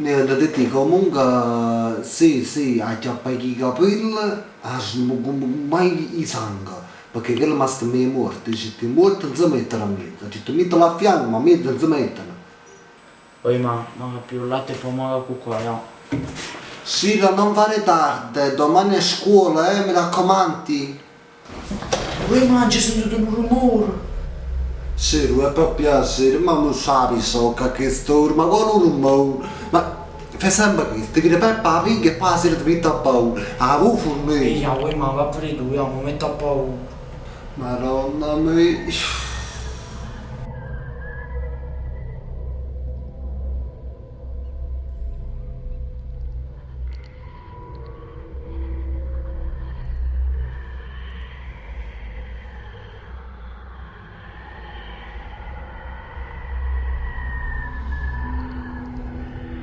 Niente ti dico, comunque sì, sì, acchiappa i capelli, ah, mai i sangue, perché quello mi sta me morto, dice, ti morto non si mettono a mezzo, dice, ti mettono a fianco, ma a mezzo non si mettono. Poi ma, ma più il latte e poi ma la cucca, ja. Sira, non fare tardi, domani a scuola, mi raccomandi. Poi ma c'è sentito un rumore. Sì, è per piacere, ma non sai so che sto, ma con un rumore. Ma fai sempre questo, ti viene Peppa la piglia e poi la sera ti metti a paura. Ah, vuoi E fornire? ja, poi ma va per tu, ja, mi metto a paura. Madonna mia.